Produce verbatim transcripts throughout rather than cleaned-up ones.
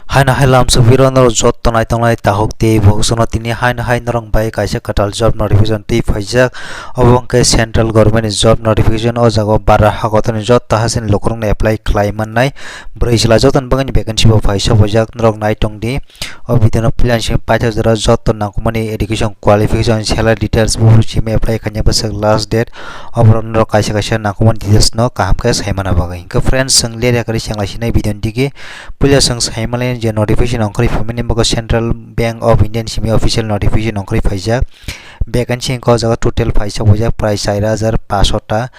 Haino hai lamsok phiro norok jotto naitongnai tahuk tei bukhuk songno tini haino hai norok bai kaisa kwtal job notification twi phaijak. Obo wngkhe central government ni job notification. O jaga o bara hakotorni jotto hasteni lukurokno apply khlai mannai. Bwrwi chwla jotoni bagwini vacancy bo phai sokphaijak, norok naitongdi. O video no puila simi paithak jora jotto nangkukmani education qualification salary details buphuru simi apply khaina bwswk last date. Oborok norok kaisa kaisa nangkukmani details no kaham khe saimana bagwi. Hwnkhe friends, chwng ler yakarwi chengla sinai video ni digi. Puila chwng saimanlai je notification ongkhorwi phaimani, bo khe Central Bank of India ni simi official notification ongkhorwi phaijak. Vacancy hwnkhe o jaga total phaisa phaijak prai char hajar paanch sho ta.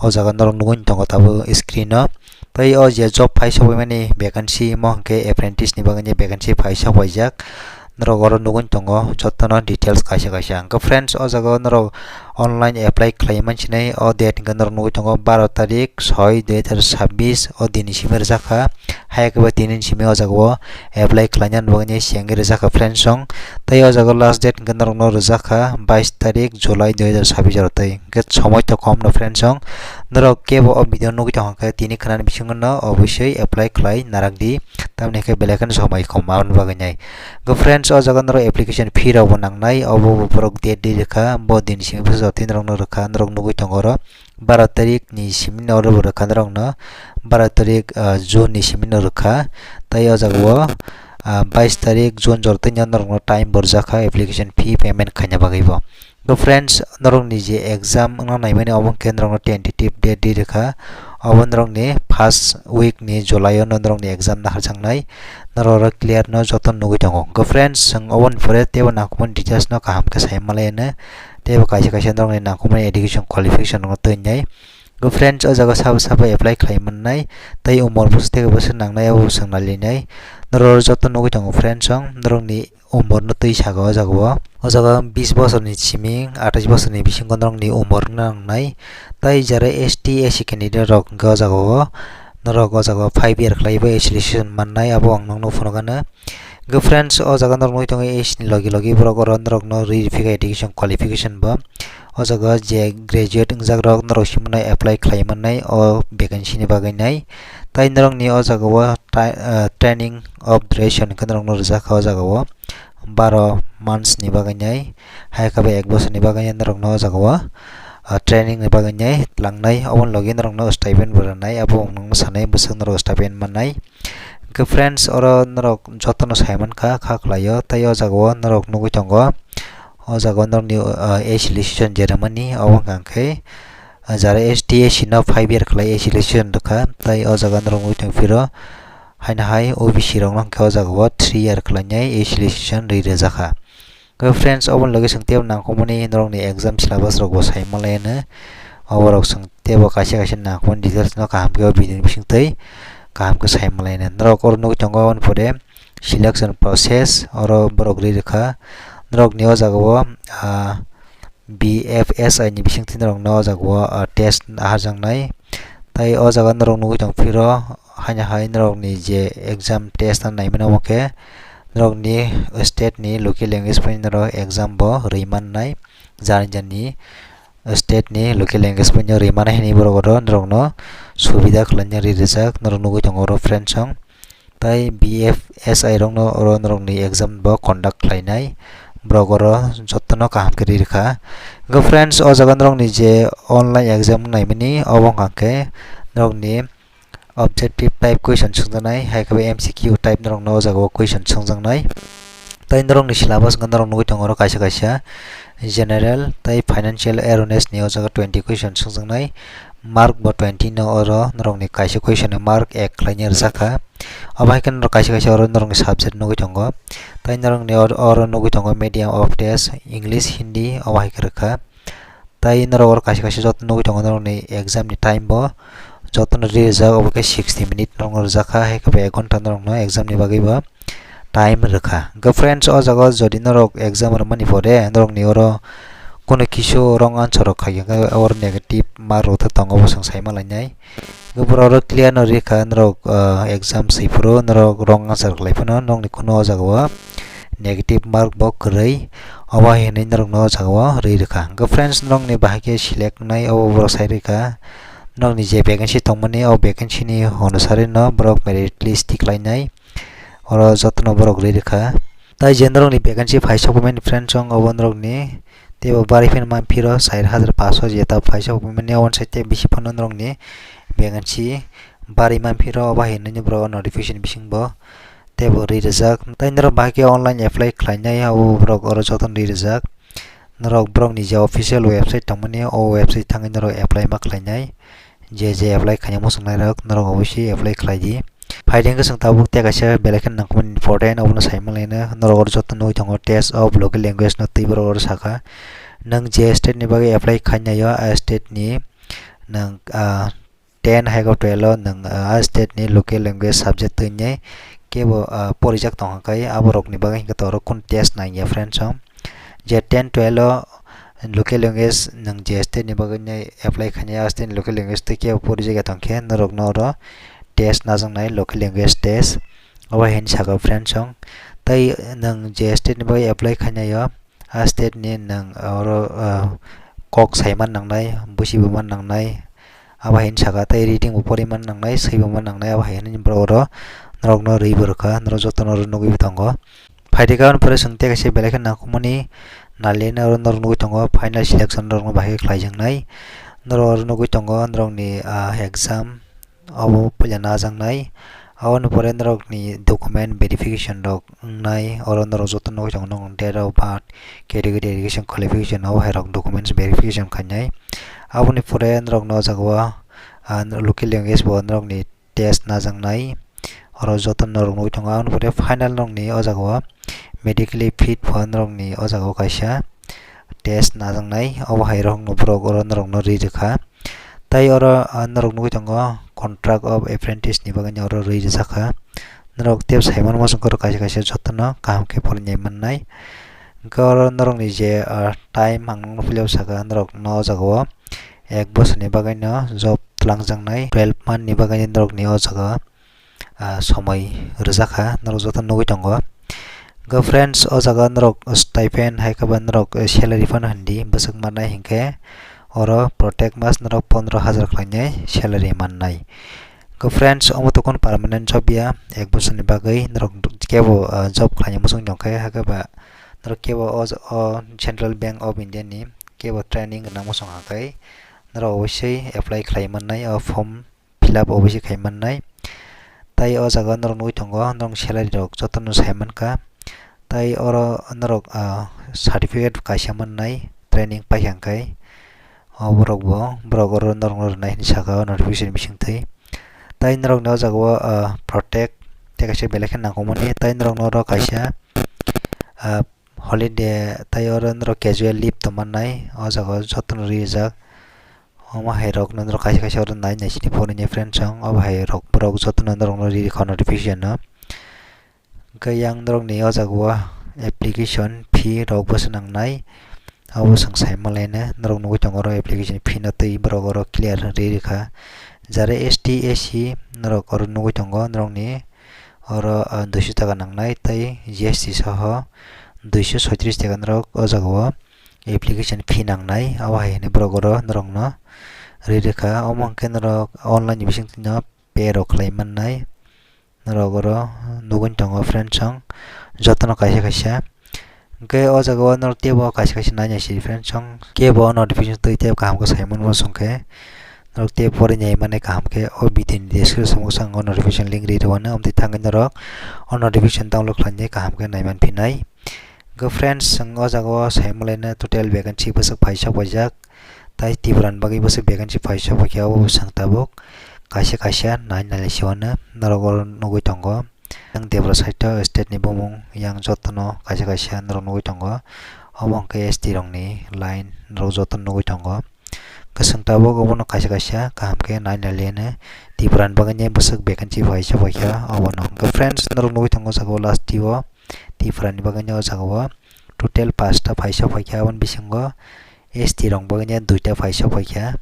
O jaga norok nugwi tongo tabuk screen o. Tei o je job phaisa phaimani vacancy, mo hwnkhe apprentice ni bagwi vacancy phaisa phaijak. Norok oro nugwi tongo jottono details kaisa kaisa. Hwnkhe friends, o jaga o norok online apply khlai mansinai. O date hwnkhe norok nugwi tongo baro tarik soi dui hajar chabbish, o dini simi rwjak kha. Hai khe bo tini ni simi o jaga o apply khlaina bagwi sengwi rwjak kha friends song. Tei o jaga o last date hwnkhe norokno rwjak kha bais tarik July dui hajar chabbish oro tei. Hwnkhe somoi to kom no friends song. Norok kebo o video nugwi tongkha khe tini khwnani bisingo no obosoi apply khlai narak di. Tamni hwnkhe belai kheno somoi kom aboni bagwi nai. Hwnkhe friends, o jaga norok application fee rok bo nangnai, obo bo borok date di rwkha, bo din simi bwsajak twi norokno rwkha, norok nugwi tongo oro baro tarik ni simi no oro bo rwkha norokno, baro tarik, ah, June ni simi no rwkha. Tei o jaga o, ah, bais tarik June jora twi norokno time bo rwjak kha application fee payment khaina bagwi bo. Hwnkhe friends, norokni je exam wngna naimani obo hwnkhe norokno tentative date di rwkha. Obo norokni first week ni July o norokni exam naharjaknai. Norok oro clear no joto nugwi tongo. Hwnkhe friends, chwng oboni pore teibo nangkukmani details no kaham khe sai manlai ano. Teibo kaisa kaisa norokni nangkukmani education qualification rokno twi nai. Hwnkhe friends, o jaga sabo sabo apply khlai mannai. Tei umor bwswk tei bwswk nangnai abo chwng nailainai. Norok oro joto nugwi tongo friends, chwng norokni umor no twi saka o jaga o. O jaga bis bosorni simi atais bosorni bisingo norokni umor wngna nangnai. Tai jara S T S C candidate rok hwnkhe o jaga o norok o jaga o five year khlai bai registration mannai, abo ang nokno phunukgano. Hwnkhe friends, o jaga norok nugwi tongo age ni logi logi borok oro norokno rwi rwphikha education qualification bo. O jaga je graduate wngjak rok norok simi no apply khlai mannai o vacancy ni bagwi nai. Tai norokni o jaga o ta-, ah, training of duration hwnkhe norokno rwjak kha o jaga o baro months ni bagwi nai, hai khe bo ek bosor ni bagwi nai norokno o jaga o, ah, training ni bagwi nai tlangnai, oboni logi norokno stipend bo rwnai, abo ang nokno sanai bwswk norok stipend mannai. Hwnkhe friends, oro norok jotono sai mankha kha khlaio, tei o jaga o norok nugwi tongo. O jaga o norokni, ah, age relaxation je rwmani, obo hwnkha khe, ah, jara S T S C no five year khlai age relaxation rwkha, tei o jaga norok nugwi tongphiro haino hai O B C rokno hwnkhe o jaga o three year khlainai age relaxation rwi rwjakha. Khe friends, oboni logi chwng teibo nangkukmani norokni exam syllabus rokbo sai manlai ano. Oborok chwng teibo kaisa kaisa nangkukmani details no kaham khe o video ni bisingtwi kaham khe sai manlai ano. Norok oro nugwi tongo, oboni pore selection process oro borok rwi rwkha. Norokni o jaga o, ah, B F S I ni bisingtwi norokno o jaga o, ah, test naharjaknai. Tai o jaga norok nugwi tongphiro haino hai norokni je exam test no naimani omo khe norokni state ni local language bai norok exam bo rwi mannai. Jani jani state ni local language bai no rwi mannai hinwi borok oro norokno subida khlaina rwi rijak, norok nugwi tongo oro friends song. Tai B F S I rokno oro norokni exam bo conduct khlainai, borok oro jotono kaham khe rwi rwkha. Hwnkhe friends, o jaga norokni je online exam naimani, obo wngkha khe norokni objective type question swngjaknai, hai khe bo M C Q type norokno o jaga o question swngjaknai. Tai norokni syllabus wngkha norok nugwi tongo oro kaisa kaisa general tai financial awareness ni o jaga twenty question swngjaknai, mark bo twenty no oro norokni kaisa question ni mark ek khlaina rwjakha. Obo hai khe norok kaisa kaisa oro norokni subject nugwi tongo. Tai norokni or-, oro nugwi tongo medium of test, English, Hindi, obo hai khe rwkha. Tai norok oro kaisa kaisa joto nugwi tongo norokni exam ni time bo. Jotono rwi rwjak obo khe sixty minute norokno rwjakha, hai khe bo ek ghonta norokno exam ni bagwi bo time rwkha. Hwnkhe friends, o jaga o jodi norok exam rwmani pore norokni oro kunu kisu wrong answer rok khaikhe oro negative mark rok tongo, bo chwng sai manlainai. Hwnkhe borok oro clear no rikha, norok, ah, exam swi phuru norok wrong answer khlai phano norokni kunu o jaga o negative mark bo kwrwi, obo hai hinwi norokno o jaga o rwi rwkha. Hwnkhe friends, norokni bahai khe select wngnai obo borok sai rwkha, norokni je vacancy tongmani o vacancy ni onusari no borok merit list tikhlainai. Oro jotono borok ri rikha. Tai je norokni vacancy phaisok phaimani friends, chwng obo norokni teibo bari phano manphiro char hajar paanch sho jeta phaisok phaimani, obo site bisi phano norokni vacancy bari manphiro, obo hai hinwi borok notification bisingbo teibo ri rijak. Tai norok bahai khe online apply khlainai, abo borok oro jotono ri rijak. Norok borokni je official website tongmani, o website thangwi norok apply ma khlainai. Je je apply khaina muchungnai rok, norok obviously apply khlai di. Phaidi hwnkhe chwng tabuk tei kaisa belai kheno nangkukmani important, obono sai manlaino. Norok oro joto nugwi tongo test of local language no twi borok oro sakha. Nwng je state ni bagwi apply khainai o, a state ni nwng, ah, ten hai khe twelve o nwng, ah, a state ni local language subject twi nai kebo, ah, porijak tongkha khe aborokni bagwi hwnkhe to oro kunu test nangya friends o. Je ten twelve o local language nwng je state ni bagwi nai apply khainai, a state ni local language twi kebo porijak ya tongkhe norokno oro test najaknai, local language test. Obo hai hinwi sakha friends o. Tai nwng je state ni bagwi apply khainai o, a state ni nwng oro, ah, kok saiman nangnai, busibo man nangnai, abo hai hinwi sakha, tei reading bo poriman nangnai, swibo man nangnai, abo hai hinwi borok oro norokno rwi bo rwkha, norok jotono oro nugwi bo tongo. Phaidi khe aboni pore chwng tei kaisa belai khe nangkukmani nalina oro norok nugwi tongo, final selection norokno bahai khe khlaijaknai. Norok oro nugwi tongo norokni, ah, exam obo puila najaknai. Aboni pore norokni document verification rok wngnai, oro norok joto nugwi tongo, norok date of birth, category, education qualification, obo hai rok documents verification khainai. Aboni pore norokno o jaga o, ah, local language bo norokni test najaknai, oro joto norok nugwi tongo. Aboni pore final norokni o jaga o medically fit pho norokni o jaga o kaisa test najaknai, obo hai rokno borok oro norokno ri rwkha. Tai oro, ah, norok nugwi tongo contract of apprentice ni bagwi oro ri rwjakha. Norok tei saiman muchungkhe oro kaisa kaisa jotono kaham khe porinai mannai. Hwnkhe oro norokni je, ah, time ang nukno phileo saka, norokno o jaga o ek bosorni bagwino job twlangjaknai, twelve month ni bagwino norokni o jaga, ah, somoi rwjakha, norok joto nugwi tongo. Hwnkhe friends, o jaga norok stipend hai khe ba norok, eh, salary phano hindi bwswk mannai hinkhe oro protek mas norok pondro hajar khlainai salary mannai. Hwnkhe friends, omo to kunu permanent job ya, ek bosorni bagwi norok kebo, ah, job khlaina muchung tongkhe, hakhe ba norok kebo o, o Central Bank of India ni kebo training rwna muchung hwnkhe norok obviously apply khlai mannai o form fill up obviously khai mannai. Tai o jaga norok nugwi tongo, norok salary rok jotono sai mankha. Tai oro norok, ah, certificate kaisa mannai, training paikha hwnkhe. O borok bo, borok oro norokno rwnai hinwi saka o notification bisingtwi. Tai norokni o jaga o, ah, protek tei kaisa belai khe nangkukmani, tai norokno oro kaisa, ah, holiday tai oro norok casual leave tongmannai, o jaga o jotono rijak. Omo hai rok norok kaisa kaisa oro nai nai sini phone ni friend song, obo hai rok borok jotono norokno ri rikha notification no. Hwnkhe yang norokni o jaga o application fee rok bo swnangnai, obo chwng sai manlaino. Norok nugwi tongo oro application fee no twi borok oro clear ri rikha. Jara S T, S C norok oro nugwi tongo norokni oro, ah, duiso taka nangnai tei G S T soho duiso soitris taka norok o jaga o application fee nangnai, abo hai hinwi borok oro norokno ri rikha. Omo hwnkhe norok online ni bisingtwi no pay rok khlai mannai, norok oro nugwi tongo friend song jotono kaisa kaisa. Hwnkhe o jaga o norok teibo kaisa kaisa nai nai si friend song kebo notification twi tei kaham khe sai manbo song khe norok tei pori nai mani kaham khe o video ni description box o ang o notification link ri rwmani, omo twi thangwi norok o notification download khlainai kaham khe nai manphinai. Hwnkhe friends, chwng o jaga o sai manlaino total vacancy bwswk phaisa paijak, tai Tripura ni bagwi bwswk vacancy phaisa paikha, obo bwswk tabuk kaisa kaisa nai nai si mano norok oro nugwi tongo. Yang debra side o state ni bumung yang jotono kaisa kaisa norok nugwi tongo. Omo hwnkhe S T rokni line norok jotono nugwi tongo. Kwchwng tabuk obono kaisa kaisa kaham khe nai nai leno Tripura ni bagwi bwswk vacancy paisa paikha obono. Hwnkhe friends, norok nugwi tongo saka o last o Tripura ni bagwi o jaga o total pasta paisa paikha, aboni bisingo S T rok bagwi duita paisa paikha.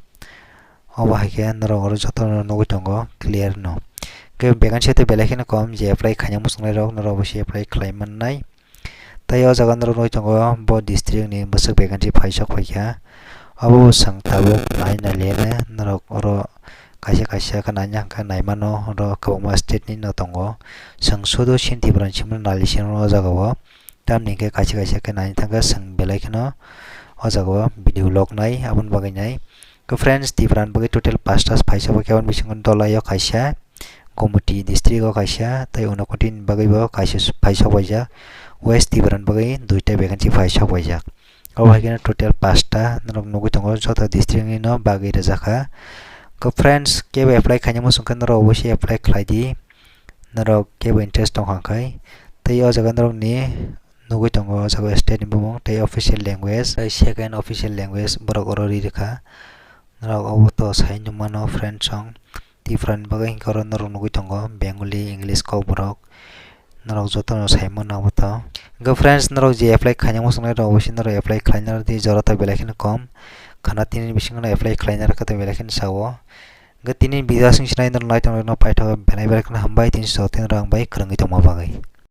Obo hai khe norok oro jotono nugwi tongo clear no. Hwnkhe vacancy tei belai kheno kom, je apply khaina muchungnai rok norok bo se apply khlai mannai. Tai o jaga norok nugwi tongo bo district ni bwswk vacancy paisok paikha. Obo bwswk tabuk nai nai leno norok oro kaisa kaisa khe naina hwnkhe naimano, oro kwbangma state ni no tongo. Chwng sudu chini Tripura ni simi no nai sino o jaga o. Tamni hwnkhe kaisa kaisa khe naina thangkhe chwng belai kheno o jaga o video log nai, aboni bagwi nai. Khe friends, Tripura ni bagwi total pasta phaisa bai khe, aboni bisingo Dholai o kaisa, Gomoti district o kaisa, tei Unakoti ni bagwi bo kaisa phaisa paijak, West Tripura ni bagwi duita vacancy phaisa paijak. Abo hai kheno total pasta norok nugwi tongo, joto district ni no bagwi rijak kha. Khe friends, kebo apply khaina muchung khe norok obosi apply khlai di, norok kebo interest tong kha khai. Tei o jaga norok ni nugwi tongo o jaga state ni bumung tei official language, tei second official language borok oro ri rwkha. Norok obo to sai nukmano friends song. Tripura ni bagwi hinkhe oro norok nugwi tongo Bengali, English, Kokborok. Norok jotono sai mano obo to. Hinkhe friends, norok je apply khaina muchungnai rok obosi norok apply khlaina di, jora ta belai kheno kom. Khana tini bisingo no apply khlaina rwkha ta belai kheno sao. Hinkhe tini video aswk sinai norok nai tongna paithak belai belai kheno hambai, tini so tini rang bai kwrwngwi tongma bagwi.